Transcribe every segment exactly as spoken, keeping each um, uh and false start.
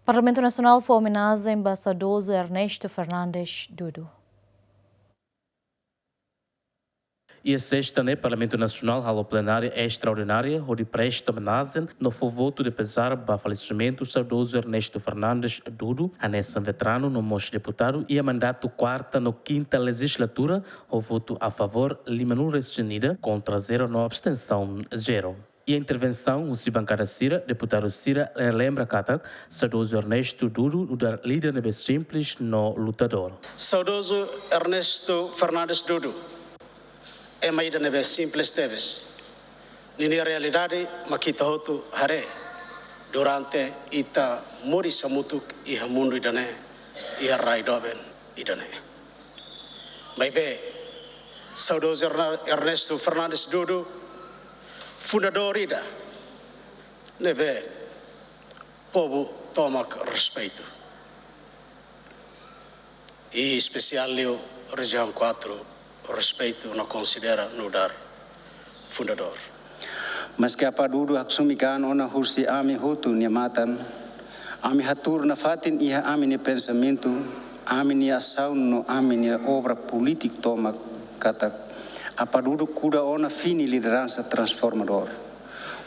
Parlamentu Nasionál fó omenajen ba saudozu Ernesto Fernandes Dudu. Iha sesta ne'e, Parlamentu Nasionál halo plenária estraordinária hodi presta omenajen no fó votu de pezár ba falesimentu saudozu Ernesto Fernandes Dudu, hanesan veteranu no mós deputadu iha mandatu kuarta no kinta lejizlatura, ho votu a favór lima nulu resin ida, kontra zero no abstensaun zero. Iha intervensaun husi bankada sira, deputadu sira relembra katak saudozu Ernesto Dudu nu'udar líder ne'ebé simples no lutadór. Saudozu Ernesto Fernandes Dudu, ema ida ne'ebé simples tebes. Ninia realidade mak ita hotu haree durante ita moris hamutuk iha mundu ida-ne'e, iha rai doben ida-ne'e. Maibé, saudozu Erna-, Ernesto Fernandes Dudu, fundadór ida ne'ebé povu tomak respeitu. I espesiál liu Rejiaun kuatru respeitu no konsidera nu'udar fundadór. Maske Apá Dudu haksomi ka an ona husi ami hotu nia matan, ami hatuur nafatin iha ami-nia pensamentu, ami-nia asaun no ami-nia obra polítika tomak katak Apá Dudu kuda ona fini lideransa transformadór,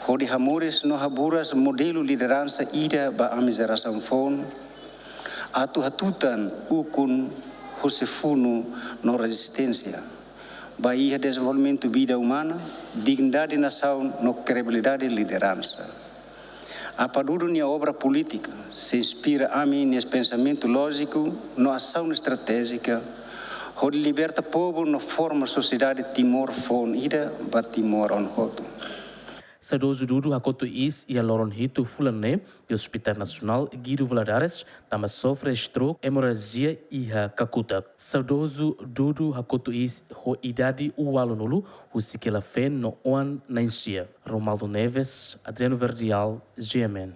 hodi hamoris no haburas modelu lideransa ida ba ami jerasaun foun, atu hatutan ukun husi funu no rezisténsia ba iha dezenvolvimentu vida umana, dignidade nasaun no kredibilidade lideransa. Apá Dudu nia obra polítika sei inspira ami-nia pensamentu lójiku no asaun estratéjika hodi liberta povu no forma sosiedade Timor foun ida ba timoroan hotu. Saudozu Dudu hakotu iis iha loron hitu fulan ne'e, iha Hospitál Nasionál Guido Valadares, tanba sofre stroke, emorrajia iha kakutak. Saudozu Dudu hakotu iis ho idade ualunulu, husik hela feen no oan na'in-sia. Romaldo Neves, Adriano Verdial, G M N.